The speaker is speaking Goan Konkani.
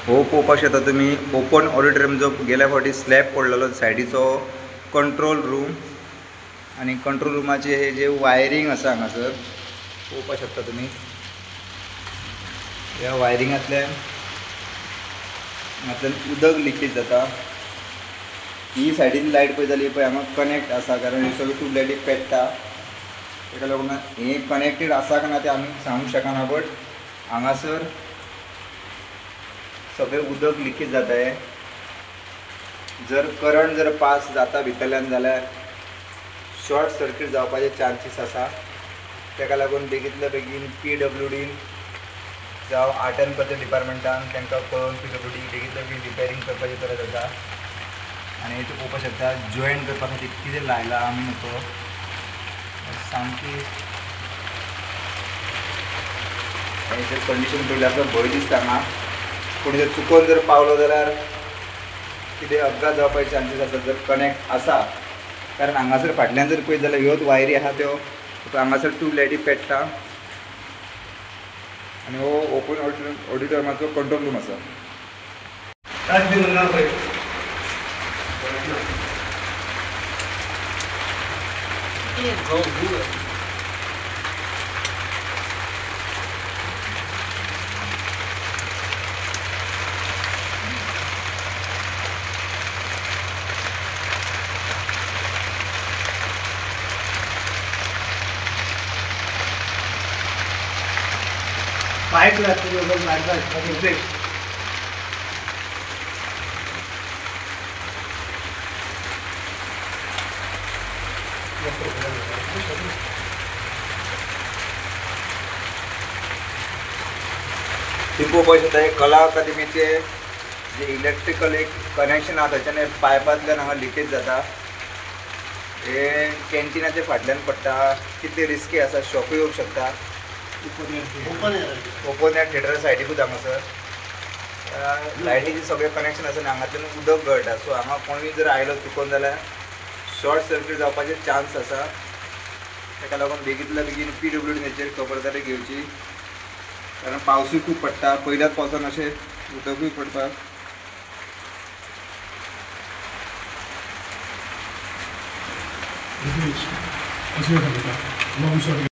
हो पळोवपाक शकता तुमी ओपन ऑडिटोरियम जो गेल्या फावटी स्लॅब पडलेलो सायडीचो कंट्रोल रूम आनी कंट्रोल रुमाचे हे जे वायरींग आसा हांगासर पळोवपाक शकता तुमी. ह्या वायरिंगांतल्यान हांगांतल्यान उदक लिकेज जाता. ही सायडीन लायट पळय जाली पळय हांगा कनेक्ट आसा, कारण हे सगळे ट्यूबलायटी पेट्टा, ताका लागून हे कनेक्टेड आसा काय ना तें आमी सांगूंक शकना, बट हांगासर सगळें उदक लिकेज जाता. हे जर करंट जर पास जाता भितरल्यान जाल्यार शॉर्ट सर्कीट जावपाचे चान्सीस आसा. ताका लागून बेगींतल्या बेगीन PWD जावं आर्ट एंड कल्चर डिपार्टमेंटान तांकां कळोवन PWD बेगींतल्या बेगीन रिपेरींग करपाची गरज आसा. आनी तूं पळोवपाक शकता जॉयंट करपा खातीर कितें लायलां आमी न्हू, सामकी जर कंडिशन पळयली आसल्यार भंय दिसता हांगा. पूण जर चुकोन जर पावलो जाल्यार कितें अपघात जावपाचे चान्सीस आसा जर कनेक्ट आसा, कारण हांगासर फाटल्यान जर पळयत जाल्यार ह्योच वायरी आहा त्यो हांगासर ट्यूबलायटी पेट्टा. आनी हो ओपन ऑडिटोरियमाचो कंट्रोल रूम आसा. पाइप लागते. ती पळोवपाक शकता कला अकादमीचे जे इलेक्ट्रिकल एक कनेक्शन आहा थंयच्यान पायपांतल्यान हांगा लिकेज जाता. हे कॅन्टिनाचे फाटल्यान पडटा, कितले रिस्की आसा, शॉकूय येवंक शकता. ओपन एयर थिएटर सायडीकूच हांगासर लायटीचे सगळे कनेक्शन आसा आनी हांगांतल्यान उदक गळटा. सो हांगा कोणूय जर आयलो चुकोन जाल्यार शॉर्ट सर्कीट जावपाचे चान्स आसा. ताका लागून बेगींतल्या बेगीन PWD हेचेर खबरदारी घेवची, कारण पावसूय खूब पडटा, पयल्याच पावसान अशें उदकूय पडपाक.